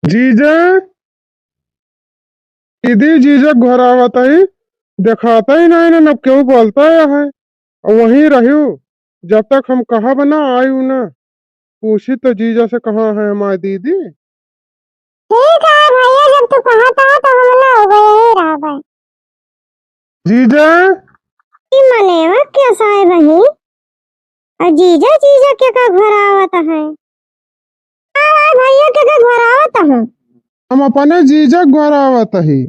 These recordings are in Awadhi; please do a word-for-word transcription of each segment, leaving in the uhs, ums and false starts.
जीजा, दीदी जीजा घरावत ही, देखात ही नाहीं, न केहू बोलत ही। अउ वहीं रह्यू, जब तक हम कहब न आयू न। पूछी तो जीजा से कहाँ है हमार दीदी। ठीक है भइया, जब तू कहत ह तो हम ना हो गए यहीं रहबे। जीजा। ई मनेवा कैसा है बहिन? अउ जीजा, जीजा केका घरावत है? हाँ, हाँ भइया, केका घरावत है? हम अपने जीजा घरावत ही।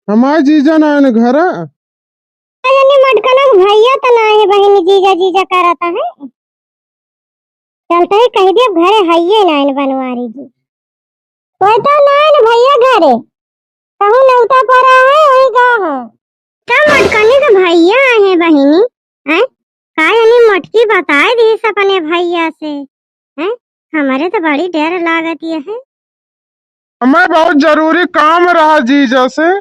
हमार जीजा नाइन घरा। अरे मोटकनक भइया तो नाहीं बहिन, जीजा, जीजा करत है। चलते ही कहि दिया घरे हइये नाइन बनवारी जी। कोई तो नाइन भइया घरे, कहूँ नेवता परा है, वही गा है। का मोटकनी के भइया आए हैं बहिनी? हैं? का यानी मोटकी बताए दिहिस अपने भइया से? हैं? हमरे तो बड़ी डर लागत ये है। हमें बहुत जरूरी काम रहा जीजा से।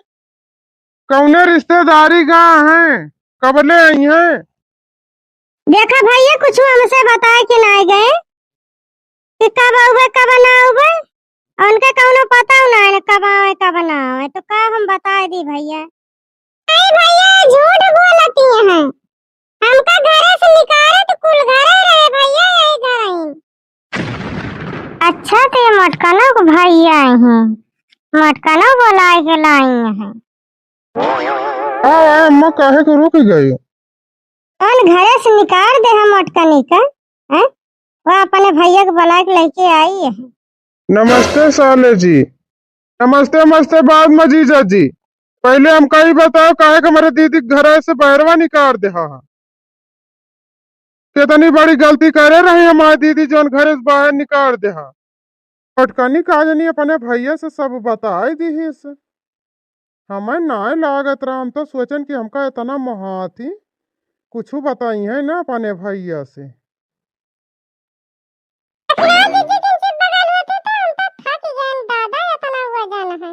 कौने रिश्तेदारी गा हैं, कबले आई हैं? देखा भइया, कुछ हमसे बताए के नाहीं गए कि कब आउबे, कब ना आउबे, अउ उनके कौनो पता नाहीं है कब आवे, कब ना आवे, तो का हम बताए दी भइया? नहीं भइया, झूठ बोलती हैं, हमका घरे से निकाले तो कुल घरे रहे भइया, यही घर आई। अच्छा, ते मोटकनो के भइया आई हैं, मोटकनो बोलाए के लाई हैं। आ, आ, अम्मा, काहे को रुक गई? कौन घरे से निकाल दे हम मोटकनी का, हैं? वह अपने भइया के बुला के लेके आई है। नमस्ते साले जी। नमस्ते, नमस्ते बाद में जीजा जी। पहले हमका ई बताओ, काहे के हमरे दीदी के घरे से बहरवा निकाल दे हा? कितनी बड़ी गलती करे रही हमारी दीदी, जौन घरे से बाहर निकाल दे हा। मोटकनी का जनी अपने भइया से सब बताई दिहिस। हमें नाय लागत रहा, हम तो सोचन कि हमका इतना मोहाती कुछ बताई है ना अपने भइया से। इतना दीदी तुमसे बगल होती तो हम तो थक गए दादा, इतना वजन है।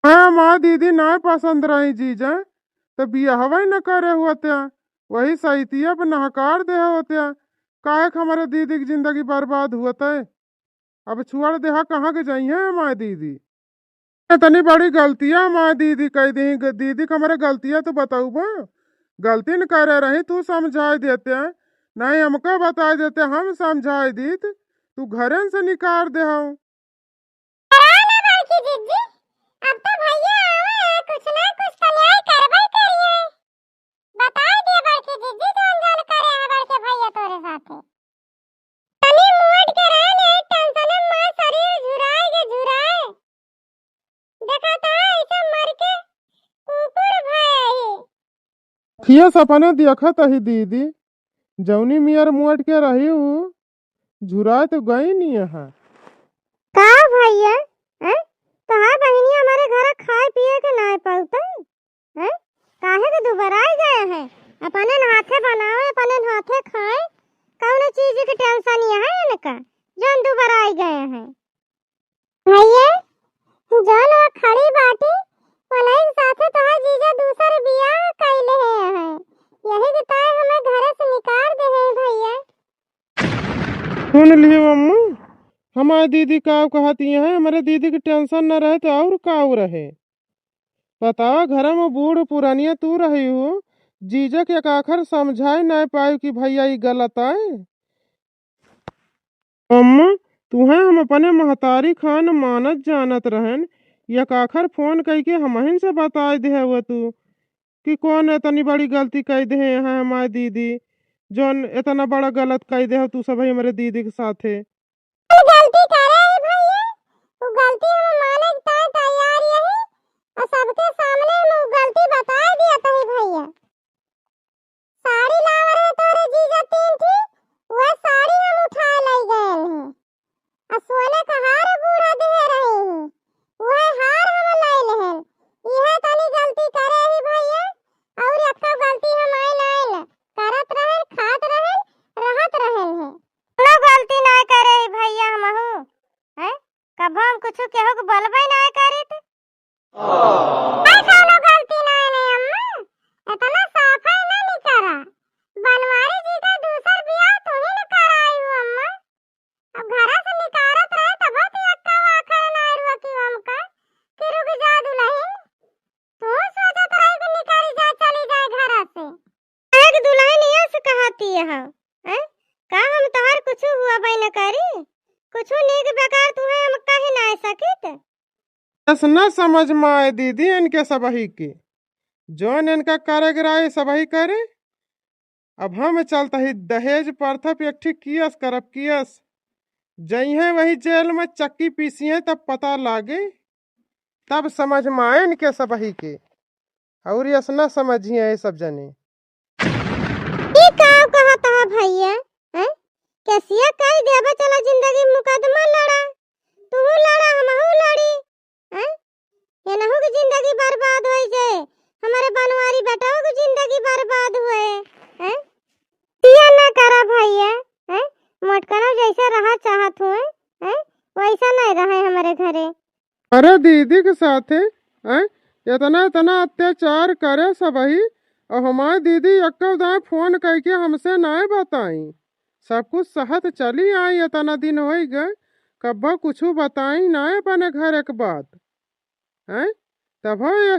हाँ, हमार दीदी नाय पसंद रही जीजा, तो बियाहवा ही न करे होत्या, वही सइतिया पे नहकार दे होत्या। काहे के हमरे दीदी की जिंदगी बर्बाद होते? अब छोड़ देहा, कहाँ के जइहें हमार दीदी? इतनी बड़ी गलतिया हमार दीदी कइ दी। ग-, दीदी के हमरे गलतिया तो बतउबा, गलती न करे रही, तू समझाई देते, नहीं हमका बताई देते, हम समझाई दीत, तू घरन से निकार देहउ। करा ना बड़की जिज्जी, अब तो भइया आवे हैं, कुछ ना कुछ तो न्याय करबे करिए। बताई दिए बड़की जिज्जी, जौन जौन करे हैं बड़के भइया तोरे साथे। तनी मोट के रहे ने, टेंशन में शरीर झुराए के झुराए। देखा था ऐसे मर के कुकुर भय ही। अखिया सपने देखत ही दीदी, जौनी मियर मोट के रही उ झुराए तो गई नहीं है। का भइया, हैं? तोहार बहिनिया हमरे घरे खाए पिए के नाय पाउते, हैं? काहे के दुबराई गए हैं? अपने हाथे बनावे, अपने हाथे खाए, कौनो चीज के टेंशन ये है इनका, जौन दुबराई गए हैं? भइया, जौन वो खड़ी बाटी, उन्हीं के साथे तोहार जीजा दूसर बियाह कइले हैं। यही के ताय हमें घरे से निकाल दे हैं भइया। सुन लियो अम्मा, हमारे दीदी का कहती हैं, हमरे दीदी के टेंशन न रहे तो और का रहे? बतावा, घर में बूढ़ पुरानिया तू रही हो, जीजा के एक आखर समझाए ना पाए कि भइया ई गलत आए। अम्मा, तुहें हम अपने महतारी खान मानत जानत रहन, एक आखर फोन कइके हमहिन से बताए देहे हुआ तू कि कौन इतनी बड़ी गलती कइ देहे हैं हमारे दीदी, जौन इतना बड़ा गलत कइ देहे तू सब हमरे दीदी के साथे। हम गलती करे ही भइया, वो गलती हम माने के ताय तैयार यही, और सबके सामने हम वो गलती बताए दिया तही भइया। साड़ी लावे रहे तोरे जीजा तीन ठी, वह साड़ी हम उठाए लइ गए हैं। आ सोने का हार बूढ़ा देहे रहे हैं, वह हार हम लइ लेहन। इहे तनी गलती करे ही भइया, और एक्को गलती हम आए नाइल। करत रहन, खात रहन, रहत रहन है। कोनो गलती नाय करे ही भइया हमहू, हैं? कभो हम कुछ केहू के बोलबे नाय करित। भाई, कौनो गलती नाय, नहीं अम्मा, इतना साफ है ना निकारा। बनवारी जी का दूसर बियाह तू ही न कराई हो अम्मा। अब घरा से निकारत रहे तब तो यक्का वा बस न समझ में आए दीदी इनके सबही के, जौन इनका करे के रहे सबही करे। अब हम चलत ही दहेज प्रथा पे एक ठी केस करब, केस। जइहें वही जेल में चक्की पीसिहें तब पता लागे, तब समझ में आए इनके सबही के। और यस न समझिए ये सब जने। ई का कहत ह भैया, हैं? केसिया कई देबे, चला जिंदगी मुकदमा लड़ा, तू लड़ा, हमहू लड़ी, हैं? एनहू की जिंदगी बर्बाद होई जाए, हमारे बनवारी बेटाओ की जिंदगी बर्बाद होए, हैं? इया ना करा भैया, हैं? मोटकनो जैसे रहा चाहत हुए, हैं? वैसा नहीं रहे हमारे घरे। अरे दीदी के साथे, हैं? इतना, इतना अत्याचार करे सबही, और हमारे दीदी एक्को दाएं फोन करके हमसे नाय बताई। सब कुछ सहत चली आई, इतना दिन होई गए, कब्बो कुछ बताई नाय अपने घर एक बात, हैं? तब हो ये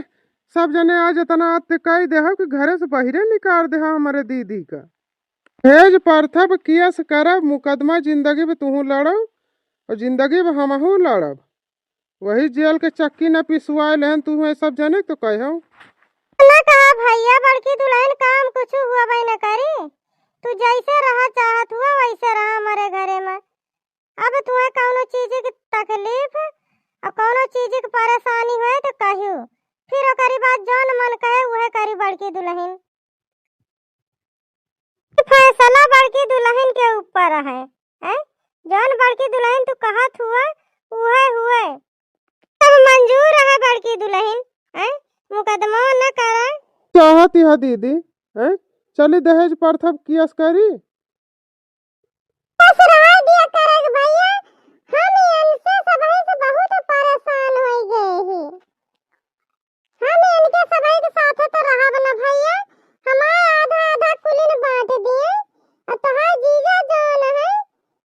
सब जने आज इतना अत्य कई देहो कि घरे से बहिरे निकाल देहो हमारे दीदी का। दहेज प्रथा पे केस करब, मुकदमा जिंदगी में तूहू लड़ो और जिंदगी में हमहू लड़ब। वही जेल के चक्की न पिसवाए लेहन तू है सब जने तो कहो। ना कहा भैया, बड़की दुल्हन काम कुछ हुआ भाई न करी, तू जैसे रहा चाहत हुआ वैसे रहा हमारे घरे में। अब तुम्हें कौनो चीज की तकलीफ और कौनो चीज की परेशानी होए तो कहियो, फिर ओकरी बाद जौन मन कहे उहे करी बड़की दुल्हन। फैसला बड़की दुल्हन के ऊपर है, हैं? जौन बड़की दुल्हन तू कहत हुआ, उहे हुए। सब मंजूर है बड़की दुल्हन, हैं? मुकदमा न करे। चाहत यह दीदी, हैं? चली दहेज प्रथा पे केस करी। बस रहा दिया करे भैया, हम इनसे सबही से बहुत परेशान हो गए ही। हम इनके सबही के साथे तो रहब न भैया, हमार आधा आधा कुलिन बांट दिए, और तोहार जीजा जौन है,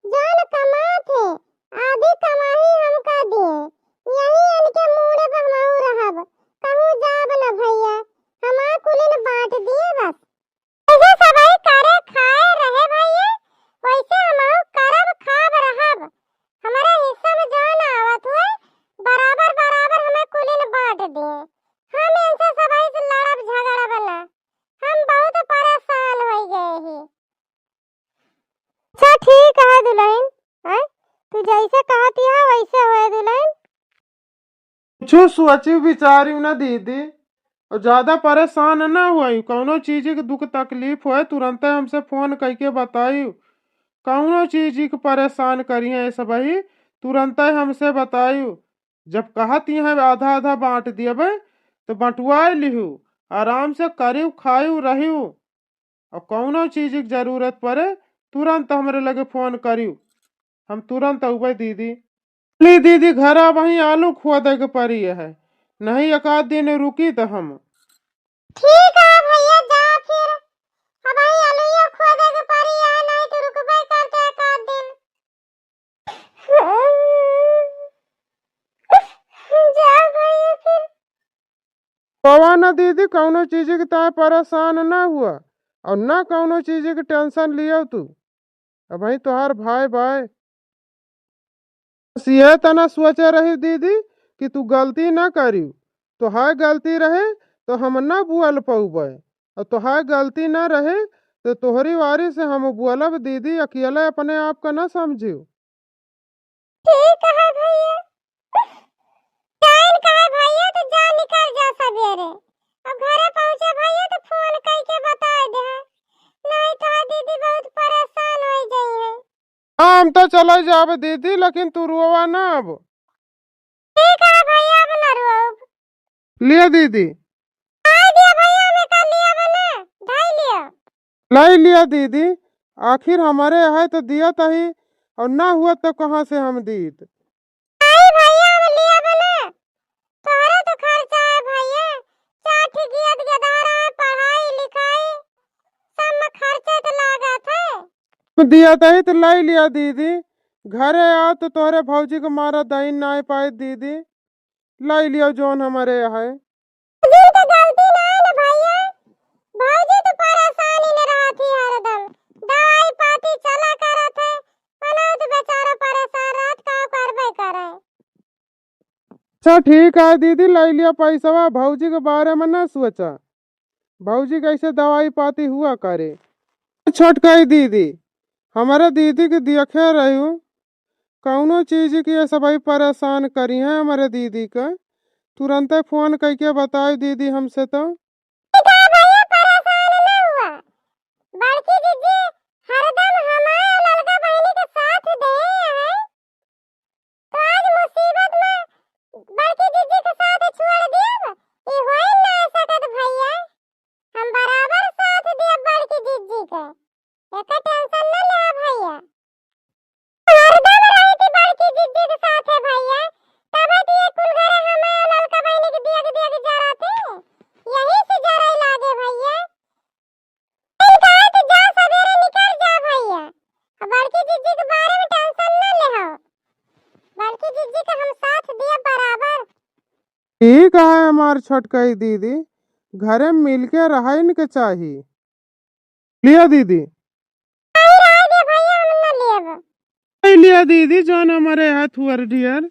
जौन कमात है, आधी कमाई हमका दिए, यही इनके मूड़े पर हमहू रहब, कहूँ जाब न भैया, हमार कुलिन बांट दिए बस। जैसे सबही करे खाए रहे भैया, वैसे हमहू करब खाब रहब। हमरे हिस्सा में जौन आवत हुए, बराबर बराबर हमें कुलिन बांट दिए। हम इनसे सबही से लड़ब झगड़ब ना। हम बहुत परेशान होइ गए ही। अच्छा ठीक है दुल्हन, हैं? तू जैसे कहती है वैसे होए दुल्हन। कुछ सोची विचारी ना दीदी, और ज्यादा परेशान ना होई। कौनो चीज के दुख तकलीफ होए तुरंते हमसे फोन करके बताइयो। कौनो चीज के परेशान करिए ये सबही, तुरंते हमसे बताइयो। जब कहत ही हैं आधा आधा बांट दियबे, तो बंटवाए लिहू, आराम से करियो, खाइयो, रहियो। और कौनो चीज की जरूरत पड़े, तुरंत हमरे लगे फोन करियो, हम तुरंत अउबे दीदी। ली दीदी, घर अब वहीं आलू खोदे के पड़ी है, नहीं एक आध दिन रुकी तो हम। ठीक है भैया, जा फिर, अब वहीं आलू ये खोदे के पड़ी है, नहीं तो रुकबे करते एक आध दिन। जा भैया फिर। पवा ना दीदी, कौनो चीज के ताय परेशान ना हुआ और ना कौनो चीज के टेंशन लियो तू। अब भाई तोहार भाई भाई। बस ये तना सोचे रही दीदी कि तू गलती ना करियो, तोहार गलती रहे तो हम ना बोल पउबे, और तोहार गलती ना रहे तो तोहरी वारी से हम बोलब दीदी, अकेले अपने आप का ना समझियो। ठीक है भैया, टाइम का है भैया, तो जा निकल जा सवेरे, अब घरे पहुँचे भैया तो फोन करके बता दे, नहीं तो दीदी बहुत परेशान हो गई है। हाँ, हम तो चले जाबे दीदी, लेकिन तू रोवा ना अब। ठीक है भैया, अब ना रोब। लिया दीदी। आई दिया भैया, हमें कर लिया बना, ढाई लिया। लाई लिया दीदी, आखिर हमारे है तो दिया तही, और ना हुआ तो कहाँ से हम दीत। आई भैया, हम लिया बना, तोहरे तो खर्चा है भैया, चार ठे गियत गदारा है, पढ़ाई लिखाई, सब में खर्चा तो लागत है। हम दिया तही तो लाई लिया दीदी, घरे आओ तो तोहरे भौजी को मारा दही ना पाए दीदी, लाई लिया जौन हमारे है। भौजी के गलती ना है ना भैया, भौजी तो परेशानी में रहत ही हरदम, दवाई पाती चला करत है, पनौत बेचारा परेशान रहत, का करबे करे। अच्छा ठीक है दीदी, लइ लिया पैसवा, भौजी के बारे में न सोचा, भौजी कैसे दवाई पाती हुआ करे। छोटकाई दीदी, हमरे दीदी के देखे रहू, कौनो चीज के ये सबही परेशान करिहैं हमरे दीदी के, तुरंते फोन कइके बताई दीदी हमसे तो। ठीक है भैया, परेशान न हुआ, बड़की जिज्जी हरदम हमार ललका बहिनी के साथ दे है। तो आज मुसीबत में बड़की जिज्जी के साथ छोड़ दियब, ई होई ना सकत भैया। हम बराबर साथ दियब बड़की जिज्जी के, एकर टेंशन न लेहा भैया। हरदम रही थी बड़की जिज्जी के साथे भैया, तबे तो ये कुल घरे हमें ललका बहिनी के दिया के दिया के जराते, यही से जराई लागे भैया। इनका है तो जा सवेरे निकल जा भैया, आ बड़की जिज्जी के बारे में टेंशन न लेहो, बड़की जिज्जी के हम साथ दिया बराबर। ठीक है हमार छोटकाई दीदी, घरे मिलके रहइन के चाही। लिया दीदी। नहीं रहे दे भैया, हम न लेब। नहीं लिया दीदी, जौन हमारे हाथ हुअर डियर।